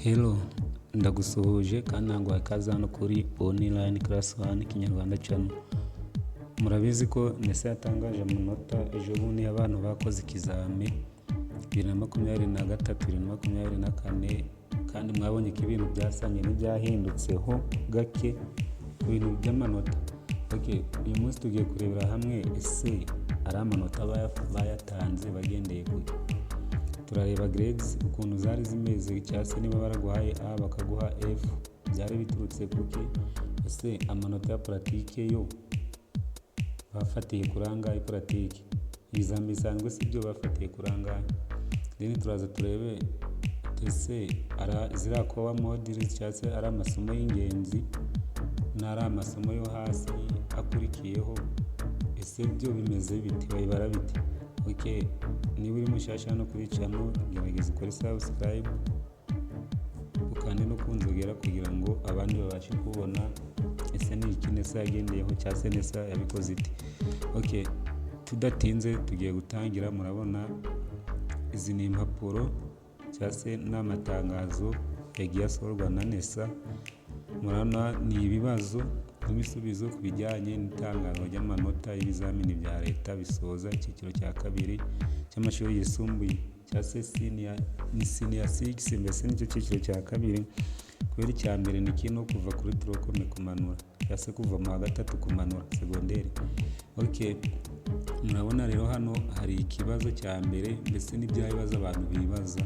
Hello, ndagusuhuje kandi ntabwo ikaze hano kuri Online Class One Kinyarwanda Channel. Murabizi ko NESA yatangaje amanota ejo bundi abantu bakoze ikizami 2023, 2024, kandi mwabonye ko ibintu byasanye n'ibyahindutseho gake ku bintu by'amanota. Okay, uyu munsi tugiye kurebera hamwe ese ari amanota bayatanze bagendeye kuki? Turareba grades ukuntu zari zimeze, cyangwa se niba baraguhaye A bakaguha F byari biturutse kuki? Ese amanota ya pratique yo bafatiye kuri angahe? Pratique, ibizami bisanzwe si byo bafatiye kuri angahe? Then turaza turebe ese ziriya core modules, cyangwa se ari amasomo y'ingenzi n'ari amasomo yo hasi akurikiyeho, ese byo bimeze bite, bayibara bite? Okay, niba uri mushyashya hano kuri channel, gerageza ukore subscribe, ukande no ku nzogera kugira ngo abandi babashe kubona ese ni iki NESA yagendeyeho, cyangwa se NESA yabikoze ite. Okay, tudatinze tugiye gutangira. Murabona izi ni impapuro cyangwa se ni amatangazo yagiye asohorwa na NESA. Murabona ni ibibazo n'ibisubizo ku bijyanye n'itangazwa ry'amanota y'ibizamini bya leta bisoza icyiciro cya kabiri cy'amashuri yisumbuye, cyangwa se senior, ni senior six, mbese nicyo cyiciro cya kabiri, kubera icya mbere ni kino kuva kuri tronc commun kumanura, cyangwa se kuva mu wa gatatu kumanura segonderi. Okay, murabona rero hano hari ikibazo cya mbere, mbese ni bya bibazo abantu bibaza,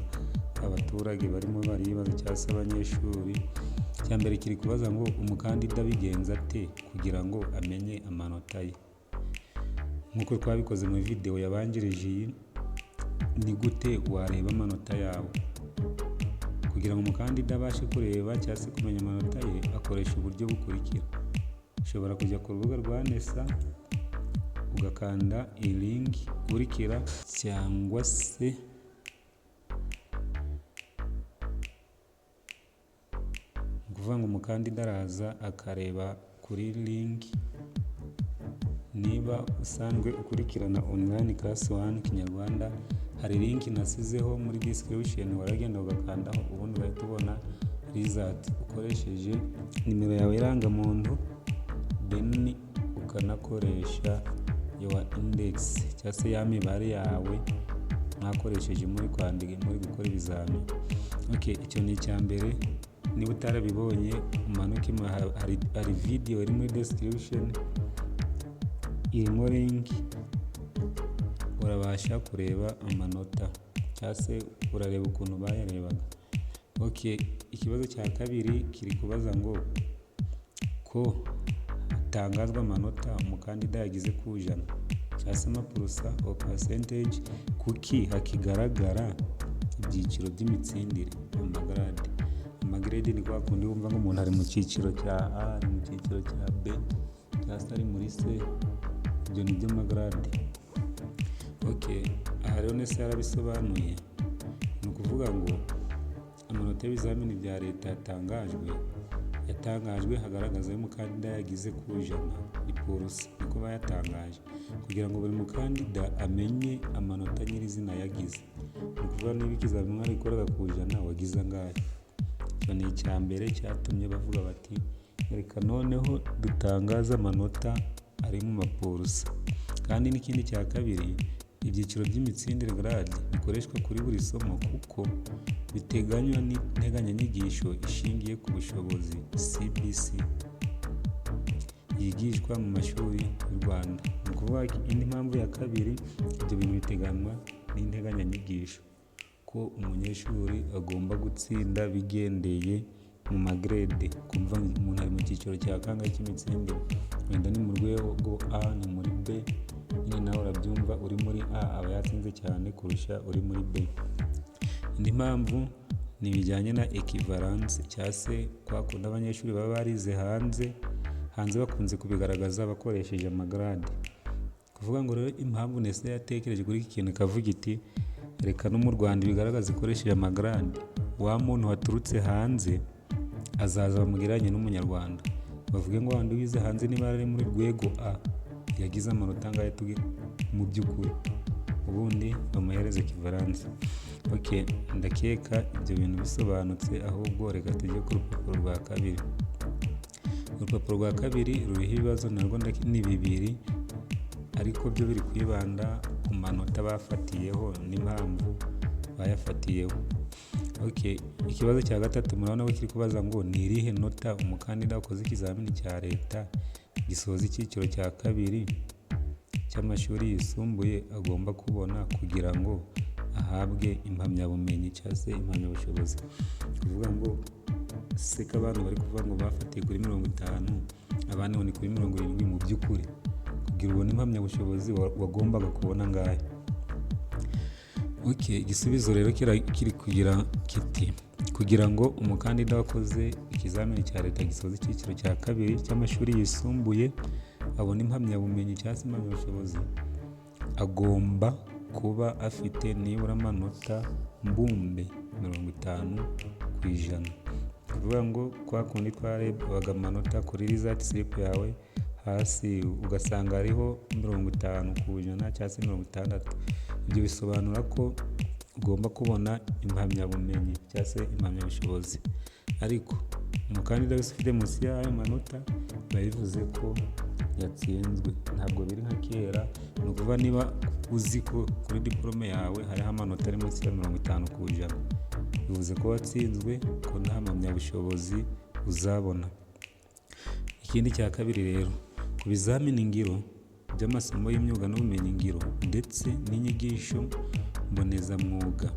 abaturage barimo baribaza cyangwa se abanyeshuri. Icya mbere kiri kubaza ngo umukandida abigenza ate kugira ngo amenye amanota ye? Nk'uko twabikoze muri videwo yabanjirije iyi, ni gute wareba amanota yawe? Kugira ngo umukandida abashe kureba cyangwa se kumenya amanota ye, akoresha uburyo bukurikira: ushobora kujya ku rubuga rwa NESA ugakanda iyi link ikurikira, cyangwa se ni ukuvuga ngo umukandida araza akareba kuri link. Niba usanzwe ukurikirana Online Class One Kinyarwanda, hari link nasizeho muri description, waragenda ugakandaho, ubundi ugahita ubona result ukoresheje nimero yawe irangamuntu, then ukanakoresha your index, cyangwa se ya mibare yawe mwakoresheje muri kwandika, muri gukora ibizami. Okay, icyo ni icya mbere. Niba utarabibonye, umanuke, hari video iri muri description irimo link, urabasha kureba amanota cyangwa se urareba ukuntu bayarebaga. Okay, ikibazo cya kabiri kiri kubaza ngo ko hatangazwa amanota umukandida yagize ku ijana, cyangwa se amapurusa o percentage, kuki hakigaragara ibyiciro by'imitsindire, amagrade? Amagrade ni kwa kundi wumva ngo umuntu ari mu cyiciro cya A, ari mu cyiciro cya B, cyangwa se ari muri C, ibyo ni byo magrade. Okay, aha rero NESA yarabisobanuye. Ni ukuvuga ngo amanota y'ibizamini bya leta yatangajwe hagaragaza ayo umukandida yagize ku ijana, ipurusa, niko bayatangaje kugira ngo buri mukandida amenye amanota nyirizina yagize. Ni ukuvuga niba ikizamini mwaragikoraga ku ijana, wagize angahe? Icyo ni icya mbere cyatumye bavuga bati reka noneho dutangaze amanota ari mu mapurusa. Kandi n'ikindi cya kabiri, ibyiciro by'imitsindire, grade, bikoreshwa kuri buri somo kuko biteganywa n'integanyanyigisho ishingiye ku bushobozi, CBC, yigishwa mu mashuri y'u Rwanda. Ni ukuvuga indi mpamvu ya kabiri, ibyo bintu biteganywa n'integanyanyigisho ko umunyeshuri agomba gutsinda bigendeye mu magrade. Kumva umuntu ari mu cyiciro cya kangahe cy'imitsindire, wenda ni mu rwego A, ni muri B, nyine nawe urabyumva, uri muri A aba yatsinze cyane kurusha uri muri B. Indi mpamvu ni ibijyanye na equivalence, cyangwa se kwa kundi abanyeshuri baba barize hanze. Hanze bakunze kubigaragaza bakoresheje amagrade. Kuvuga ngo rero impamvu NESA yatekereje kuri iki kintu ikavuga iti reka no mu Rwanda ibigaragaza ikoresheje amagrade, wa muntu waturutse hanze azaza bamugereranye n'umunyarwanda, bavuge ngo wandi wize hanze niba ari muri rwego A yagize amanota angahe mu by'ukuri, ubundi bamuhereze equivalence. Ok, ndakeka ibyo bintu bisobanutse. Ahubwo reka tujye ku rupapuro rwa kabiri. Urupapuro rwa kabiri ruriho ibibazo, narwo ni bibiri, ariko byo biri kwibanda ku manota bafatiyeho n'impamvu bayafatiyeho. Ok, ikibazo cya gatatu murabona ko kiri kubaza ngo: ni irihe nota umukandida wakoze ikizamini cya leta gisoza icyiciro cya kabiri cy'amashuri yisumbuye agomba kubona kugira ngo ahabwe impamyabumenyi cyangwa se impamyabushobozi? Kuvuga ngo se ko abantu bari kuvuga ngo bafatiye kuri 50, abandi ngo ni kuri 70, mu by'ukuri kugira ubone impamyabushobozi wagombaga kubona angahe? Ok, igisubizo rero kiri kugira kiti: kugira ngo umukandida wakoze ikizamini cya leta gisoza icyiciro cya kabiri cy'amashuri yisumbuye abone impamyabumenyi cyangwa se impamyabushobozi, agomba kuba afite nibura amanota mbumbe 50%. Kuvuga ngo kwa kundi twarebaga amanota kuri result slip yawe hasi, ugasanga hariho 50% cyangwa se 60, ibyo bisobanura ko ugomba kubona impamyabumenyi cyangwa se impamyabushobozi. Ariko umukandida wese ufite munsi y'ayo manota biba bivuze ko yatsinzwe. Ntabwo biri nka kera. Ni ukuvuga niba uzi ko kuri diporome yawe hariho amanota ari munsi ya 50%, bivuze ko watsinzwe, ko nta mpamyabushobozi uzabona. Ikindi cya kabiri rero, ku bizamini ngiro by'amasomo y'imyuga n'ubumenyingiro ndetse n'inyigisho mbonezamwuga,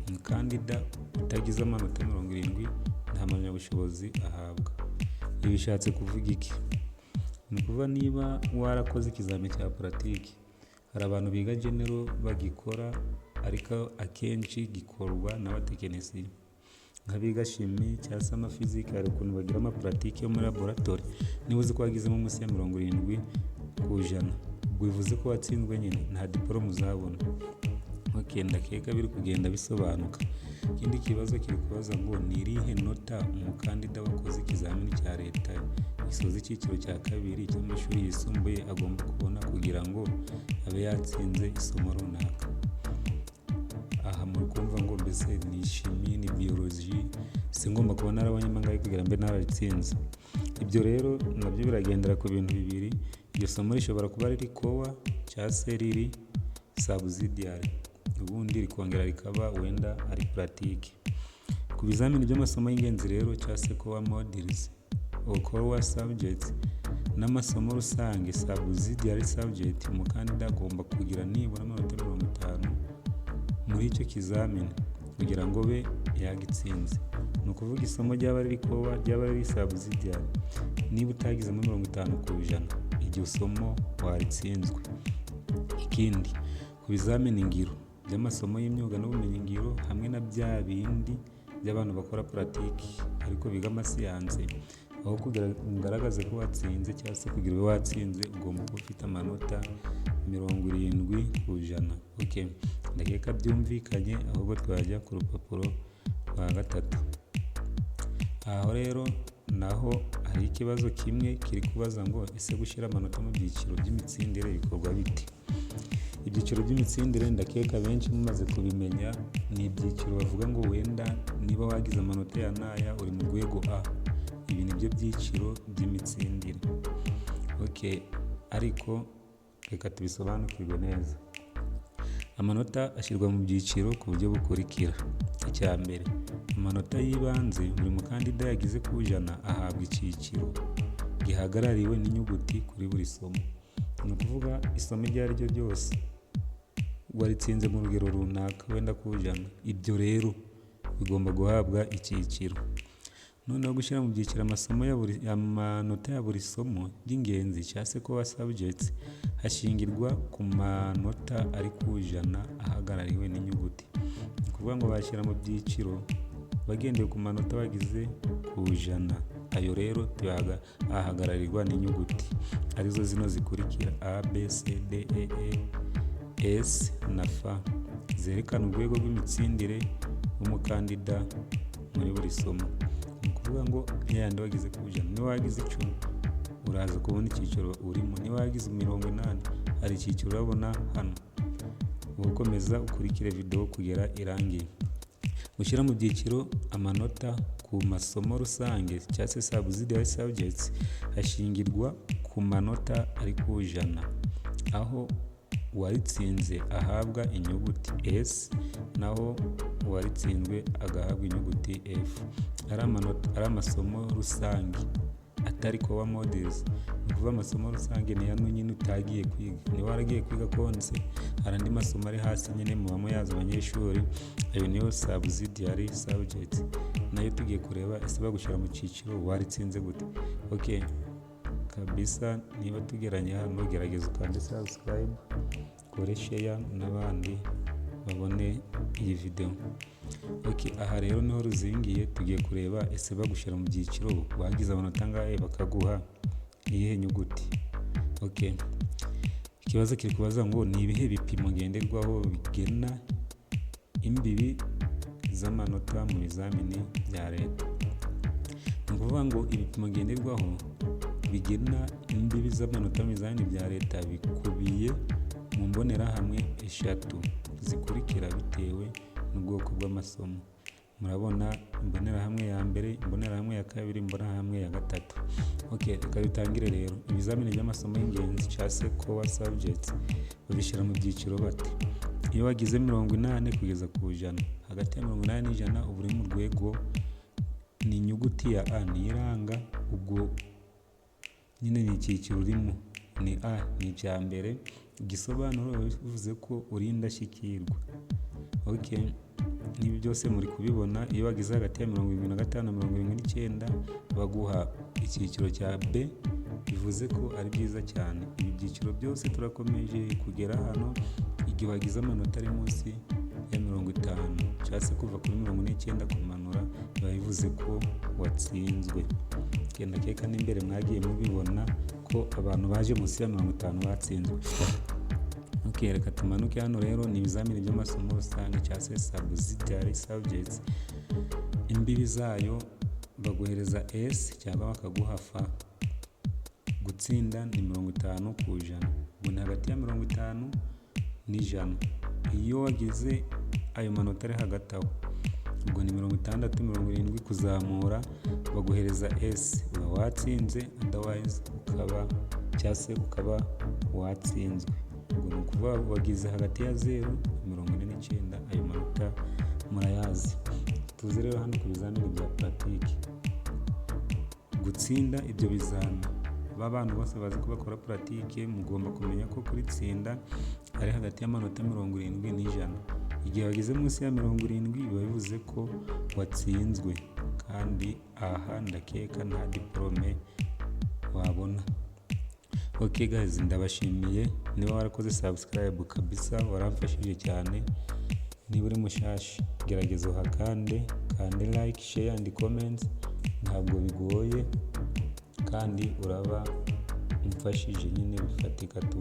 umukandida utagize amanota 70 nta mpamyabushobozi ahabwa. Ibi bishatse kuvuga iki? Ni ukuvuga niba warakoze ikizami cya pratique, hari abantu biga general bagikora, ariko akenshi gikorwa n'abatekinisiye nk'abiga chimie cyangwa se amafizike, hari ukuntu bagira ama pratique yo muri laboratoire. Niba uzi ko wagizemo munsi ya 70%, ubwo bivuze ko watsinzwe nyine, nta diporome uzabona. Ok, ndakeka biri kugenda bisobanuka. Ikindi kibazo kiri kubaza ngo: ni irihe nota umukandida wakoze ikizamini cya leta gisoza icyiciro cya kabiri cy'amashuri yisumbuye agomba kubona kugira ngo abe yatsinze isomo runaka? Aha muri kumva ngo mbese ni chimie, ni biologie, si ngomba kuba narabonye angahe kugira mbe nararitsinze? Ibyo rero nabyo biragendera ku bintu bibiri. Iryo somo rishobora kuba riri core cyangwa se riri subsidiary, ubundi rikongera rikaba wenda ari pratique. Ku bizamini by'amasomo y'ingenzi rero, cyangwa se core modules or core subjects, n'amasomo rusange, subsidiary subject, umukandida agomba kugira nibura amanota 50 muri icyo kizamini kugira ngo be yagitsinze. Ni ukuvuga isomo ryaba riri core, ryaba riri subsidiary, niba utagizemo 50%, iryo somo waritsinzwe. Ikindi, ku bizamini ngiro by'amasomo y'imyuga n'ubumenyingiro hamwe na bya bindi by'abantu bakora pratique ariko biga ama science, aho kugira ngo ugaragaze ko watsinze cyangwa se kugira ube watsinze, ugomba kuba ufite amanota 70%. Ok, ndakeka byumvikanye. Ahubwo twajya ku rupapuro rwa gatatu. Aho rero naho hari ikibazo kimwe kiri kubaza ngo: ese gushyira amanota mu byiciro by'imitsindire bikorwa bite? Ibyiciro by'imitsindire, ndakeka benshi mumaze kubimenya, ni ibyiciro bavuga ngo wenda niba wagize amanota ya n'aya uri mu rwego A. Ibi ni byo byiciro by'imitsindire. Ok, ariko reka tubisobanukirwe neza. Amanota ashyirwa mu byiciro ku buryo bukurikira: Icya mbere, amanota y'ibanze buri mukandida yagize ku ijana ahabwa icyiciro gihagarariwe n'inyuguti kuri buri somo. Ni ukuvuga isomo iryo ari ryo ryose waritsinze mu rugero runaka, wenda ku ijana, ibyo rero bigomba guhabwa icyiciro. Noneho gushyira mu byiciro amasomo ya buri amanota ya buri somo ry'ingenzi cyangwa se core subjects, hashingirwa ku manota ari ku ijana ahagarariwe n'inyuguti. Ni ukuvuga ngo bashyira mu byiciro bagendeye ku manota bagize ku ijana. Ayo rero ahagararirwa n'inyuguti arizo zino zikurikira: A, B, C, D, E, E, S na F, zerekana urwego rw'imitsindire w'umukandida muri buri somo. Ni ukuvuga ngo yandi wagize ku ijana, niba wagize 10 uraza kubona icyiciro urimo, niba wagize 80 hari icyiciro urabona hano. Ukomeza ukurikire video kugera irangiye. Gushyira mu byiciro amanota ku masomo rusange cyangwa se subsidiary subjects hashingirwa ku manota ari ku 100, aho uwaritsinze ahabwa inyuguti S naho uwaritsinzwe agahabwa inyuguti F. Ari amanota, ari amasomo rusange atari core modules. Ni ukuvuga amasomo rusange ni yano nyine utagiye kwiga. Niba waragiye kwiga konse, hari andi masomo ari hasi nyine muba muyazi abanyeshuri, ayo niyo subsidiary subjects. Nayo tugiye kureba ese bagushyira mu cyiciro waritsinze gute. Okay, kabisa niba tugeranye hano, gerageza ukande subscribe, ukore share n'abandi babone iyi video. Okay, aha rero niho ruzingiye. Tugiye kureba ese bagushyira mu byiciro wagize amanota angahe, bakaguha iyihe nyuguti. Okay, ikibazo kiri kubaza ngo ni ibihe bipimo ngenderwaho bigena imbibi z'amanota mu bizamini bya leta? Ni ukuvuga ngo ibipimo ngenderwaho bigena imbibi z'amanota mu bizamini bya leta bikubiye mu mbonerahamwe eshatu zikurikira bitewe n'ubwoko bw'amasomo. Murabona imbonerahamwe ya mbere, imbonerahamwe ya kabiri, imbonerahamwe ya gatatu. Okay, reka dutangire rero. Ibizamini by'amasomo y'ingenzi cyangwa se core subjects babishyira mu byiciro bate? Iyo wagize 80 kugeza ku 100, hagati ya 80 n'100, uba uri mu rwego, ni inyuguti ya A niyo iranga. Ubwo nyine ni icyiciro urimo ni A, ni icya mbere. Igisobanuro bivuze ko uri indashyikirwa. Okay, n'ibi byose muri kubibona. Iyo wagize hagati ya 75 na 79, baguha icyiciro cya B, bivuze ko ari byiza cyane. Ibi byiciro byose turakomeje kugera hano. Igihe wagize amanota ari munsi ya 50, cyangwa se kuva kuri 49 kumanura, biba bivuze ko watsinzwe. Ndakeka n'imbere mwagiye mubibona ko abantu baje munsi ya 50 batsinzwe. Okay, reka tumanuke hano rero. Ni ibizamini by'amasomo rusange cyangwa se subsidiary subjects. Imbibi zayo baguhereza S cyangwa bakaguha F. Gutsinda ni 50%, ubwo ni hagati ya 50 n'100. Iyo wagize ayo manota ari hagati aho, ubwo ni 60, 70 kuzamura, baguhereza S, uba watsinze, otherwise ukaba cyangwa se ukaba watsinzwe. Ubwo ni ukuvuga wagize hagati ya 0 na 49, ayo manota murayazi. Tuzi rero hano ku bizamini bya pratique. Gutsinda ibyo bizami, ba bantu bose bazi ko bakora pratique, mugomba kumenya ko kuritsinda ari hagati y'amanota 70 n'100. Igihe wageze munsi ya 70, biba bivuze ko watsinzwe, kandi aha ndakeka nta diporome wabona. Ok guys, ndabashimiye. Niba warakoze subscribe, kabisa waramfashije cyane. Niba uri mushashi, gerageza uhakande, kande like, share and comment, ntabwo bigoye kandi uraba umfashije nyine bifatika tu.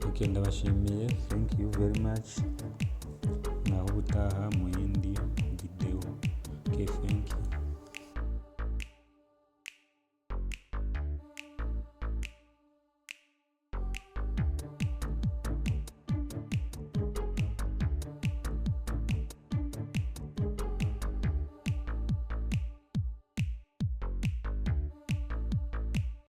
Ok, ndabashimiye, thank you very much. Naho ubutaha mu